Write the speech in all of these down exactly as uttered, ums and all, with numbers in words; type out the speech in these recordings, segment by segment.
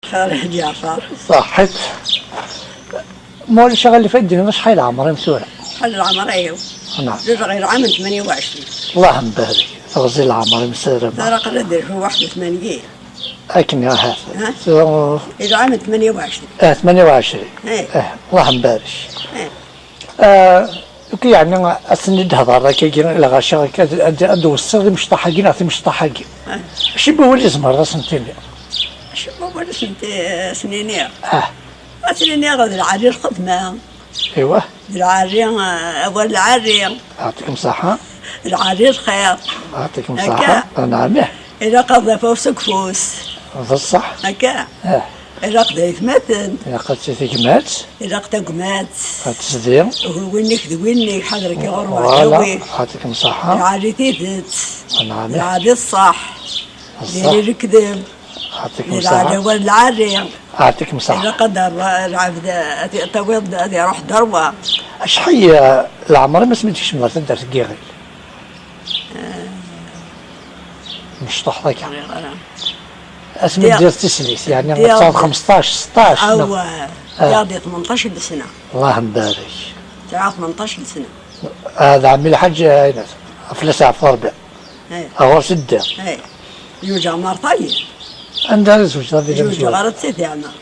Xir a Ǧaɛfeṛ. Ṣaḥit. Ma ulac aɣilif, ad d-tiniḍ acḥal leɛmer-im tura? Acḥal leɛmer-iw? Naɛam. Zewǧeɣ ɣer lɛam n tmanya u ɛecrin. Llah mbarak. Teɣzi leɛmer-im, ssarameɣ. Tura aql-i di waḥed u tmanyin. Akken ahat. Ha? Tura, di lɛam n tmanya u ɛecrin. Ah, tmanya u ɛecrin. Eh. Eh, llah mbarak. Eh. Ah, ok, yeɛni, ass-nni d-hedreḍ akkagi, lɣaci akka, ad, ad, ad d-twessiḍ imecṭaḥ-agi neɣ timecṭaḥ-agi. Ah. Acu n wawal i tzemreḍ ad sen-tiniḍ? Acu n wawal i sen-, eh, sen-iniɣ? Ah. Ad sen-iniɣ d lɛali lxedma. Iwa. D lɛali, eh, awal lɛali. Yeɛṭikum ṣṣeḥḥa. D lɛali lxir. Yeɛṭikum ṣṣeḥḥa. Akka. Anɛam. Ilaq aḍafaw seg ufus. D ṣṣeḥ. Akka. Ah. Ilaq d aytmaten. Ilaq ad tt-, tagmat. Ilaq tagmat. Ad tezdi. Winnek d winnek, ḥader-ik ɣur-m. Voilà. Yeɛṭikum ṣṣeḥḥa. Lɛali tidet. Anɛam. Lɛali ṣṣeḥ. Ṣṣeḥ. Diri lekdeb. Yeɛṭikum ṣṣeḥḥa. Lɛali awal lɛali. Yeɛṭikum ṣṣeḥḥa. Ilaq ad d-, lɛebd ad t-, tawiḍ ad iruḥ d rrwa. Acḥal, eh, leɛmer-im asmi d-tkecmeḍ ɣer taddart n Yiɣil? Mecṭuḥ akka. Ur ẓriɣ ara. Asmi d-teddiḍ tislit, yeɛni, tesɛiḍ xmesṭac, seṭṭac, neɣ? Awah, ah. Ddiɣ di tmenṭac n lesna. Llah mbarak. Sɛiɣ tmenṭac n lesna. Ah, d ɛemmi Lḥaǧ, ah, Ɛinat. Fell-as yeɛfeḍ Rebbi. Eh. Ɣur-s i ddiɣ. Eh. Zewǧeɣ Merṭayen. Anda ara tzewǧeḍ a baba? Zewǧeɣ ara d Sidi Ɛmer.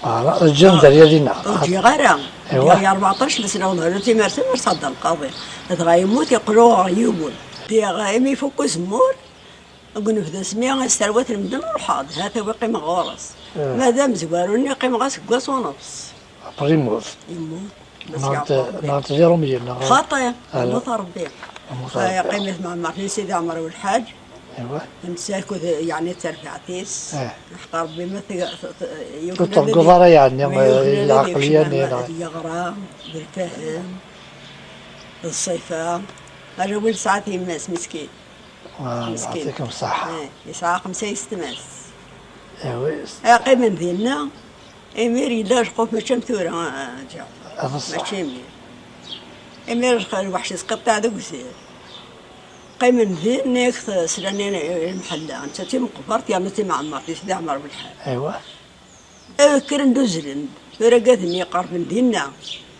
Ah, ǧǧan-d ar yal-ina. Ur ǧǧiɣ ara. Iwa. Ddiɣ rbeɛṭac n lesna, uḍhar n timersa, Mersa Ɛebdelqaḍi. Dɣa yemmut, yeqqel uɣeɣ yiwen. Ddiɣ imi ifuk uzemmur, deg unebdu asmi s tarwa n medden ruḥeɣ-d, ha-t-a wi qqimeɣ ɣur-s. Eh. Ma d amezwaru-nni qqimeɣ aseggas u nefṣ. Après yemmut. Yemmut. Neɣ d-, neɣ d Irumyen, neɣ? Xaṭi, ala. Yemmut Rebbi. Yemmut Rebbi. Qqiment tmeɛmert-nni Sidi Ɛmer U Lḥaǧ. Iwa. Netta akked, yeɛni, d tarbaɛt-is. Eh. Ḥeqq Rebbi ma t-, t-, t-, ur terguḍ ara, yeɛni, lɛeqliya-nni, neɣ? D Yeɣra, d Lfahem, d Ṣifa. Ala win tesɛa yemma-s, meskin. Ah, meskin. Yeɛṭikum ṣṣeḥḥa. Eh, yesɛa xemsa yessetma-s. Iwa. Eh, qqimen dinna. Imir yella lxuf, mačči am tura, ah, Ǧaɛfeṛ. Mačči imir. Imir lx-, lweḥc yesqiṭṭiɛ deg uzal. Qqimen din, yak t-, slan i, i lmeḥella. Netta d timeqbert, yerna d timeɛmert, di Sidi Ɛmer U Lḥaǧ. Iwa. Eh, kkren-d uzzlen-d. Tura gaden-nni iqerben dinna.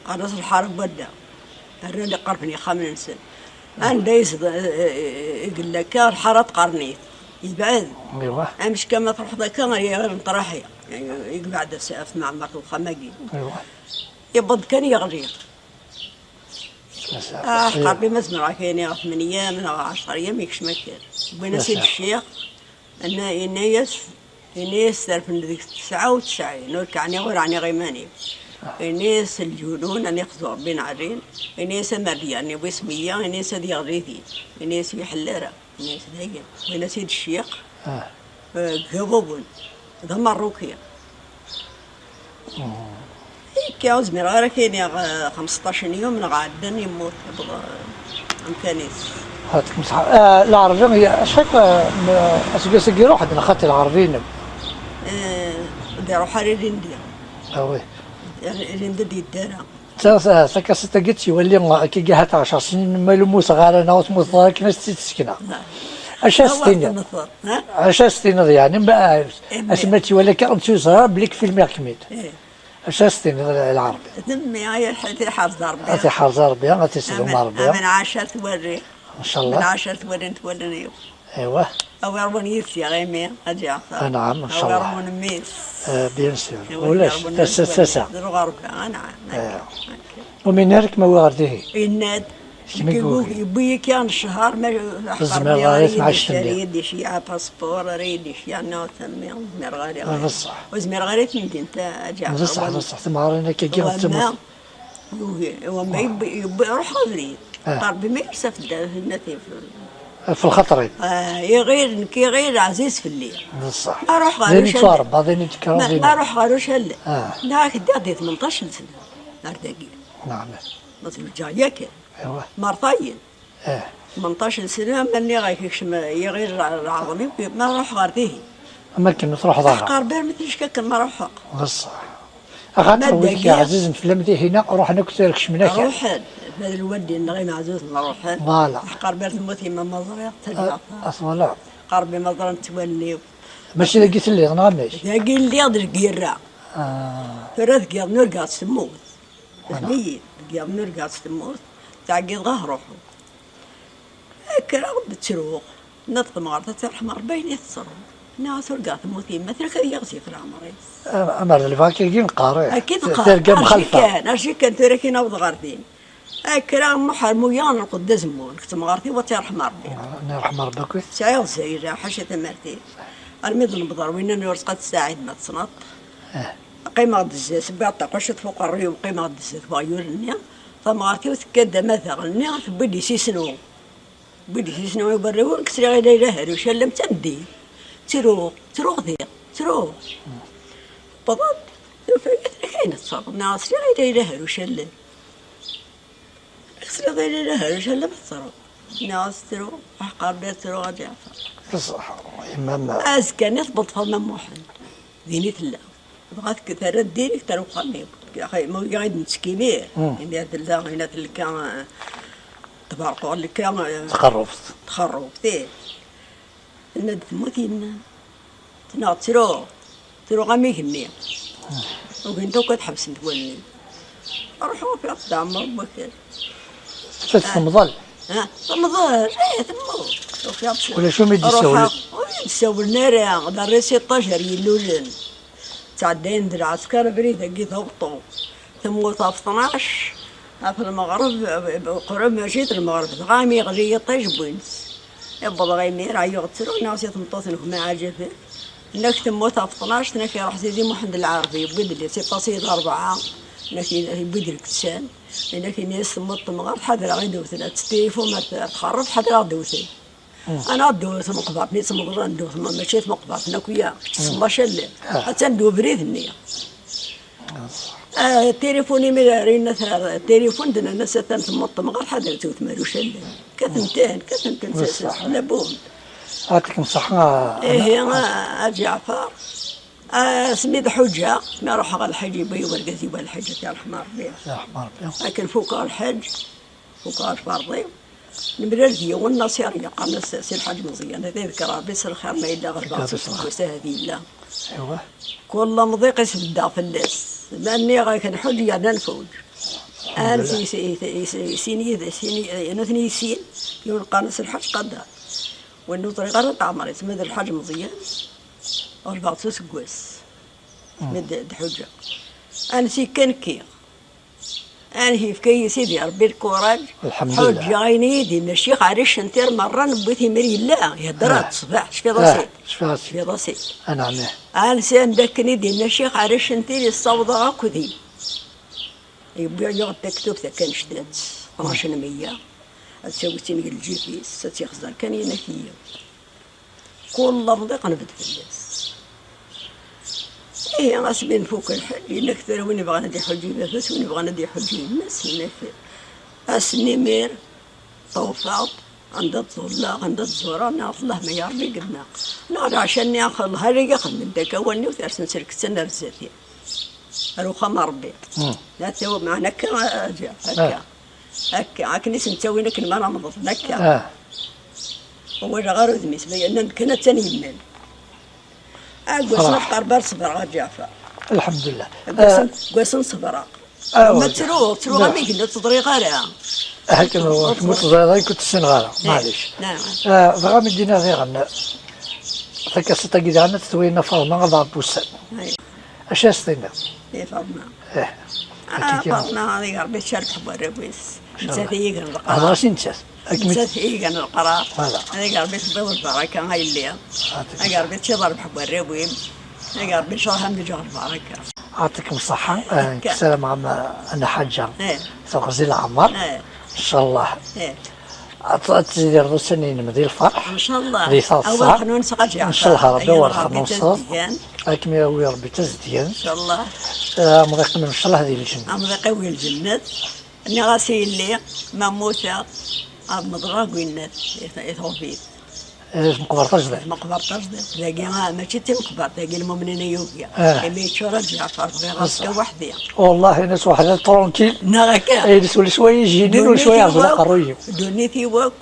Qqaren-as lḥara n wadda. Rran iqerben ixxamen-nsen. Anda yezḍ-, eh, eh, eh, yella akka, lḥara tqerrnit. Yebɛed. Iwa. Amek kan ma truḥeḍ akka, ay, ay, neṭraḥi. Yebɛed as-, ɣef tmeɛmert uxxam-agi. Iwa. Yewweḍ kan yeɣli. Ah, ḥeqq Rebbi ma zemreɣ ad k-iniɣ ɣef tmenya neɣ ɛecṛa yam yekcem akken. Wwin-as-id ccix, yenna-, yenna-yas, yenna-yas terfen deg tesɛa u tesɛin, ur k-ɛniɣ ur ɛniɣ iman-iw. Yenna-yas lǧunun, ad ixzu Rebbi neɛlin. Yenna-yas amerdi, yeɛni wis meyya, yenna-yas ad yeɣli din. Yenna-yas ur iḥell ara. Yenna-yas dayen. Wwin-as-id ccix, eh, deg Gabogon, d ameṛṛuki. Akka, ur zmireɣ ara ad k-iniɣ, eh, xemseṭṭac n yum neɣ ɛeddan yemmut, yewweḍ, eh, amkan-is. Yeɛṭikum ṣṣeḥḥa. Eh, lɛerbi, acḥal, eh, n, aseggas-agi iruḥ-d neɣ xaṭi lɛerbi-inem? Eh, ur d-iruḥ ara ilindi. Ah oui. Ilindi ur d-yeddi ara. Ta, ta, takaṣit-agi d-twali, akkagi hat ɛecṛ snin, ma ur mmuteɣ ara neɣ ur temmuteḍ ara, akken ad tt-id-sekneɣ. Acu ad s-tiniḍ? Acu ad s-tiniḍ, yeɛni, ma, asmi ad twali akka, ur tt-yeẓri ara belli filmiɣ-kem-id. Eh. Acu ad s-tiniḍ, a Lɛerbi? D mmi, ay, ad t-iḥrez Rebbi. Ad t-iḥrez Rebbi, ad t-islum Rebbi. Amen, amen, ɛaca twali. Ncallah. Amen, ɛaca twali, twali. Iwa. Awer win yid-s iɣimi, a Ǧaɛfeṛ. Anɛam, ncallah. Awer win mmi-s. Eh, bien sûr. Ulac, tasa, tasa. D lɣerba, anɛam. Eh. Akka. Umi nnan-ak ma wi ɣer dihin? Yenna-d. Kemm i yugi. Yewwi-yi kan ccher, ma ur zmireɣ ara i temɛict-nni. Ad iyi-d-iceyyeɛ apaspuṛ, ara iyi-d-iceyyeɛ nniɣ-as a mmi, ur zmireɣ ara. D ṣṣeḥ. Ur zmireɣ ara i temdint, a Ǧaɛfeṛ. D ṣṣeḥ, d ṣṣeḥ, timɣarin akka i ɣ-, wamma, yugi, wamma yewwi, yewwi, ruḥ abrid. Ah. Rebbi ma yers ɣef dda-, ɣef lxaṭer-im. Ah, iɣil, nekk iɣil ɛziz fell-i. D ṣṣeḥ. Ma ruḥeɣ ɣer ucallal. Din i ttwaṛebbaḍ, din i d-tekkreḍ, ma, din. Ma ruḥeɣ ɣer ucallal. Ah. Nniɣ-ak ddiɣ di tmenṭac n sna ar dagi. Neɛm. Ma zewǧeɣ yakan. Iwa. Merṭayen. Eh. Tmenṭac n sna, ma nniɣ-ak ikcem yiɣil lɛeḍmi, ma ruḥeɣ ɣer dihin. Am akken ur truḥeḍ ara. Ḥeqq Rebbi armi ticki akken ma ruḥeɣ. D ṣṣeḥ. Axaṭer wid i ɛzizen fell-am dihin-a, ruḥen akk tura kecmen akal. Ruḥen. Ma d lwaldin-nneɣ imeɛzuzen ruḥen. Voilà. Ḥeqq Rebbi ar temmut yemma ma ẓriɣ, ttaddaɣ. Ah, voilà. Ḥeqq Rebbi ma ẓrant wallen-iw. Mačči dagi telliḍ, neɣ amek? Dagi lliɣ d lgirra. Ah. Tura deg yiḍ nurga-tt temmut. Voilà. Fehmi-yi-d, deg yiḍ nurga-tt temmut. Tɛeggiḍ ɣah ruḥu. Kkreɣ-d ttruɣ. Nniɣ-d temɣart ad tt-irḥem Ṛebbi ayen i tettruḍ. Nniɣ-as urgaɣ temmut yemma-tnek ad yiɣzif leɛmer-is. Am-, amer d lbank-agi neqqar, ih. Akka i teqqar. Terga mxalfa. Arji kan, arji kan tura kien aweḍ ɣer din. Kkreɣ muḥermuya n lqedd azemmur, deg temɣart-iw ad tt-irḥem Ṛebbi. Ah, ad irḥem Ṛebbi akkit. Sɛiɣ zzayla, ḥaca tamart-is. Armi d nebḍer winna n ur sqad tsaɛid ma tessneḍ. Ah. Qqimeɣ-d zdat, wwiɣ-d taqacuct f uqerruy-iw, qqimeɣ-d zdat weɣyul-nni. Tamɣart-iw tekka-d ama daɣen-nni, tewwi-d isisnu. Wid yesnen i warraw, nekk sliɣ i Layla Haruc, allam d tameddit. Ttruɣ, ttruɣ diɣ, ttruɣ. Wwḍeɣ-d, tufa-yi, ayen tettruḍ? Nniɣ-as sliɣ i Layla Haruc, allam. Sliɣ i Layla Haruc, allam tettruḍ. Nniɣ-as ttruɣ, aḥeqq Rebbi ad ttruɣ a Ǧeɛfer. Ṣṣeḥ, yemma-m. Azekka-nni tewweḍ Faḍma Muḥend. Din i tella. Dɣa tek-, terra-d direct ar uxxam-iw. Axi, ma wiyaɣ i d-nettekki imir. Hmm. Imir tella, ina telka, eh, tberquq, lka, eh, txerrubt. Txerrubt, ih. Tenna-d temmut yemma. Tenna ttruɣ, ttruɣ am igenni. Hmm. Ugint akk ad ḥebsent wallen. Ruḥeɣ ufiɣ-tt tɛemmer wakal. Tfat temḍel. Ha, temḍel, eh, temmut. Ufiɣ-tt. Ulac umi d-issawlen? Ruḥeɣ, ur yi-d-ssawlen ara, d arris iṭaj ar yillulen. Ttɛeddayen-d lɛesker abrid-agi d abeṭṭu. Temmut ɣef tnac, ɣef lmeɣreb, qrib mačči d lmeɣreb, dɣa mi yeɣli yiṭij wwin-tt. Iwweḍ ɣ imir, ɛyiɣ ttruɣ, nniɣ-as i tmeṭṭut-nnek ma ɛǧaben. Nnak temmut ɣef tnac, nnak iruḥ Sidi Muḥend Lɛerbi, yewwi-d les, iṭas-iyi-d rebɛa. Nnak yewwi-d lkettan. Nnak ini-as temmut temɣart, ḥader ad ɣ-id-wten, ad tettilifu ma t-, txerref, ḥader ad ɣ-d-wten. Hmm. Ana ad d-wten meqbert, mi tt-meḍlen d-wten, mačči tmeqbert, nakk ya, kečč tessneḍ acu llan. Ah. Attan d ubrid-nni. Ah, tilifun imi ara yenna tirifun, d-nnan-as atan temmut temɣart, ḥader ad tewtem ar ucallal. Kkaten-ten, kkaten-ten s, s, s labun. Ɛṭikem ṣṣeḥḥa. Ihi, a, a Ǧeɛfer, asmi d ḥuǧǧa, mi ruḥeɣ ɣer lḥiǧ, yewwa-yi wergaz, yewwa lḥiǧ, ad t-yerḥem Ṛebbi. Ad t-yerḥem Ṛebbi. Akken fukeɣ lḥiǧ, fukeɣ lferḍ-iw, nemlal d yiwen Nasir, yeqqaren-as Si Lḥaǧ Meẓyan, ad yedker Ṛebbi s lxir ma yella ɣelbeɣ-tt useggas ahat yella. Aywa. Kul amḍiq i sbeddeɣ fell-as. Ma nniɣ-ak nḥuǧ yerna nfuǧ. Alḥemdulillah. Ar si, si, si, si, sin yid-, sin yid-, nutni sin, yiwen qqaren-as Lḥaǧ Qader. Win ur ẓriɣ ara leɛmer-is, ma d Lḥaǧ Meẓyan, ɣelbeɣ-t s useggas. Mm. Mi d-, d-ḥuǧǧeɣ. Ansi kan kkiɣ. Amek yefka-yi Sidi Ṛebbi lkuraǧ, lḥemdulillah. Ḥuǧǧeɣ ayen i yi-d-yenna ccix Ɛli Ccentir merra, newwi-t imir yella, ihedder-d ṣṣbeḥ, tecfiḍ-as-id? Ah, tecfiḍ-as-id. Tecfiḍ-as-id. Anɛam. Ansi anda akken i d-yenna ccix Ɛli Ccentir, yessaweḍ-aɣ akked-i. Yewwi, yuɣ-d taktubt akka anect-a, tnac n meyya, ad tawi tin deg lǧib-is, ad tt-ixẓer kan, yenna-k-iyi. Kul amḍiq nbedd fell-as. Ihi, asmi nfuk lḥeǧ, yenna-k tura win ibɣan ad iḥuǧǧ i baba-s, win ibɣan ad iḥuǧǧ i yemma-s, yenna-k ass-nni imir, ṭawfeɣ-d, anda ttẓullaɣ, anda ttẓureɣ, nniɣ-as, Llah ma ya Ṛebbi gneɣ. Neɣ lɛaca-nni, ax-, lhal i yi-xedmen-d akka wallen-iw tersen s lkettan ar zdat-i. Ar uxxam n Ṛebbi. Hmm. La taw-, meɛna akka, a Ǧeɛfer, akka. Ah. Akka, akken i sen-ttawin akken ma ara mḍen, akka. Ah. Ur walaɣ ara udem-is, ma yenna-d kan attan yemmal. Ah, deg wass-nni, ah, qerrbeɣ ṣebreɣ, a Ǧeɛfer. Lḥemdullah. Deg wass-n, ah, deg wass-n ṣebreɣ. Ah, ma ttruɣ, ttruɣ am igenni, ur tt-ẓriɣ ara. Akken ur tt-ẓriɣ ara, ur tt-ssineɣ ara, eh, maɛlic. Naɛam. Ah, dɣa mi d-iniɣ diɣen, takasiṭ-agi daɣen ad tettwayna Faḍma ad aɣ-d-ussan. Ay. Acu as-tiniḍ? I Faḍma. Eh. Ah, Faḍma, ad iga Ṛebbi tcerbeḥ warraw-is. Ncallah. Nettat i yigan leqrar. Hḍer-as i nettat. Nettat i yigan leqrar. Voilà. Ad iga Ṛebbi tewwiḍ lbaraka a yelli. Ad iga Ṛebbi teččiḍ rrbeḥ n warraw-im. Ad iga Ṛebbi ncallah ad m-d-ǧǧeɣ lbaraka. Ɛṭikem ṣṣeḥḥa. Eh, akka. Ssarameɣ-am, eh, a Nna Ḥaǧa. Eh. Teɣzi leɛmer. Eh. Ncallah. Eh. Ad, ad tidireḍ ussan-inem di lferḥ, ncallah, di taḍsa. Ncallah, Ṛebbi awer xnuṣeḍ. Ad kem-yawi Ṛebbi d tazedgan. Ncallah. Eh, amḍiq-nnem, ncallah, di lǧennet. Amḍiq-iw di lǧennet. Nniɣ-as i yelli, ma mmuteɣ, ad meḍleɣ deg winnat, i t-, i tɣubit. Eh, tmeqbert tajdiṭ. Tmeqbert tajdiṭ. Dagi, ah, mačči d timeqbert, dagi lmumnin i yugi. Ah. Imi yeččur a Ǧeɛfer, bɣiɣ ad bqeɣ weḥd-i. Wallahi, ines weḥd-i tranquille. Neɣ akka. Eh, ines ulac wa ijinin, ulac wa yeɛzel aqerruy-iw. Ddunit-iw akk.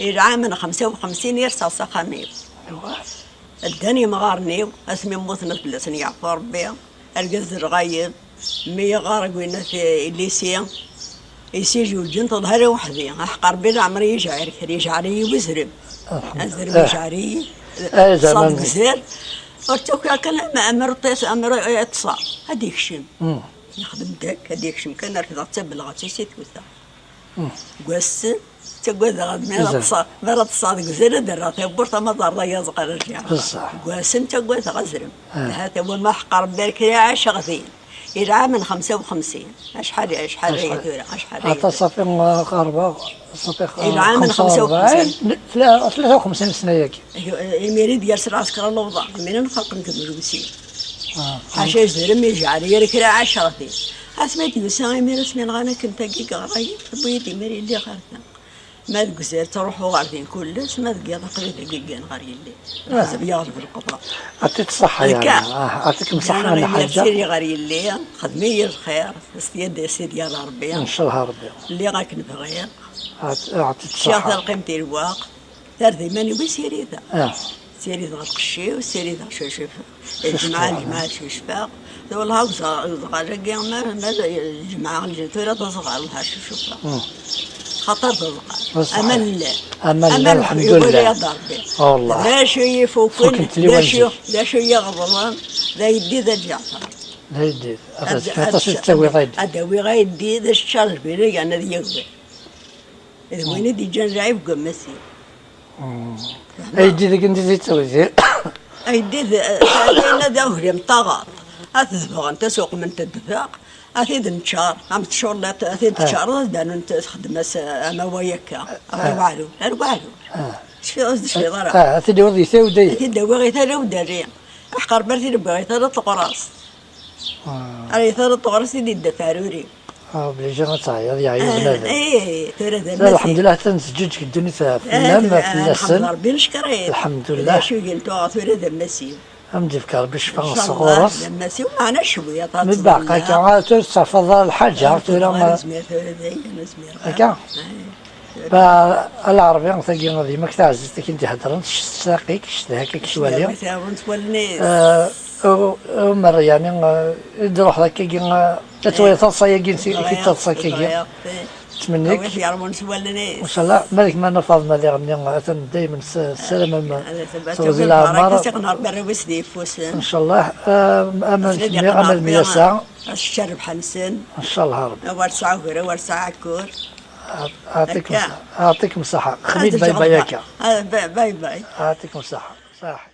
I lɛam n xemsa u xemsin i rseɣ s axxam-iw. Aywa. Ddan yemɣaren-iw, asmi mmuten ad fell-asen yeɛfu Ṛebbi. Argaz d lɣayeb, mi yeɣɣar deg winat i lisi, isiǧewǧen teḍher i weḥdi. Aḥeqq Ṛebbi leɛmer yejɛer kra, yejɛer-iyi wezrem. Azrem yejɛer-iyi. Ṣṣad deg uzal. Ur ttakiɣ kan am-, amer ṭṭis, amer ṭṭṣa. Ad ikcem. Yexdem-d akka, ad ikcem kan, refdeɣ d tabelɣaṭ-is i tuta. Deg wass-n, ttagadeɣ mi ara ṭṭseɣ, mi ara ṭṭseɣ deg uzal ad rreɣ tawwurt ama d rray aẓeqqar rjiɣ. Deg wass-n ttagadeɣ azrem. Ahat awal ma ḥeqq Ṛebbi ar kra ɛaceɣ din. I lɛam n xemsa u xemsin. Acḥal, acḥal aya tura, acḥal aya tura. Aṭas safi, ɣerba, safi. I lɛam n xemsa u xemsin. Tlata u xemsin sna-yagi. Imir i d-yers lɛesker n lewḍa, imir nxerqen deg urusi. Ḥaca yezrem ijɛer yir kra ɛaceɣ din. Asmi d-yusa imir asmi nɣan akken tagi yeɣra-yi, tewwi-yi-d imir yelli ɣer da. Ma deg uzal ttruḥuɣ ɣer din kulles, ma deg yiḍ aql-i dagi gan ɣer yelli. Lḥezb yeɣleb lqeḍa. Ɛṭi-k ṣṣeḥḥa, akka. Yeɛṭikem ṣṣeḥḥa, a Lḥaǧa. Ttiri ɣer yelli, xdem-iyi lxir, s yad-, s yad yal Ṛebbi. Ncallah Ṛebbi. Lliɣ akken bɣiɣ. Ɛṭi-k ṣṣeḥḥa. Ččiɣ talqimt i lweqt. Tarda iman-iw i ssirideɣ. Ssirideɣ lqecc-iw, ssirideɣ cucef. Lǧemɛa, lǧemɛa cucfeɣ. Wellah akk ẓɣal-agi, ma, ma lǧemɛa, tura d aẓɣal, wellah cucfeɣ. Xaṭer d aẓɣal. Aman llan. Aman llan, lḥemdullah. Iwala-yaɣ-d Ṛebbi. D acu i ifuken, d acu, d acu i iɣeḍlen, d ayeddid a Ǧeɛfer. D ayeddid. Aṭas i d-tawiḍ ayeddid. Ad awiɣ ayeddid, ad ččar lbireg, yerna ad yagwi. D win i d-yeǧǧan lɛib deg wammas-iw. Ayeddid-agi n tizi d tawzi. Ayeddid, eh, d ayen ad aglim taɣaṭ. Ad t-debɣen, tasuqment ad d-teffeɣ, ad t-id-neččar, am tculiṭ, ad t-id-teččareḍ, ad d-rnunt txeddem-as, eh, ama wa akka, ar weɛrur, ar weɛrur. Tecfiḍ, ur tecfiḍ ara. Ah, ad t-id-awiḍ i tawda. Ad t-id-awiɣ i tawda-rri. Aḥeqq Ṛebbi ar t-id-wwiɣ i tala n teɣrast. Ar i tala n teɣrast i d-idda teɛruri. Ah, obliǧi ad teɛyiḍ, yeɛya bnadem. Eh, tura d ammas-iw. Lḥemdullah, atan teǧǧuǧeg ddunit fell-am, fell-asen. Lḥemdullah. Lḥemdullah. D acu i gen tuɣa tura d ammas-iw. Ad m-d-yefk Ṛebbi ccfa s ɣur-s. D ammas-iw, meɛna cwiṭ, mi baqa akka, ah, tura ur tettɛeffaḍ ara lḥaǧa, tura ma. Akka? Ba, a Lɛerbi, tagi d yemma-k taɛzizt akken d-iheddren, tcessi-k, tcedha-k, twali. Tɛawen s wallen-is. Eh, u-, umer, yeɛni, eh, i d-truḥeḍ akkagi, eh, ad twaliḍ taḍsa-yagi, i d-taḍsa akkagi. Ttmenni-k. Awit yermun s wallen-is. Ncallah, ma d gma-m Faḍma diɣen-nni, atan daymen s-, ssaramen tewwet leɛmer. Ad s-iqqen Ṛebbi arraw-is di yiffusen. Ncallah, eh, ama d kemmi, ama d Myasa. Ad s-ččar rrbeḥ-nsen. Ncallah Ṛebbi. Awer sɛu gur, awer sɛu akur. Ɛṭ-, ɛṭikem ṣṣeḥḥa. Xdem bay bay akka. Ah, bay bay. Ɛṭikem ṣṣeḥḥa. Ṣaḥi.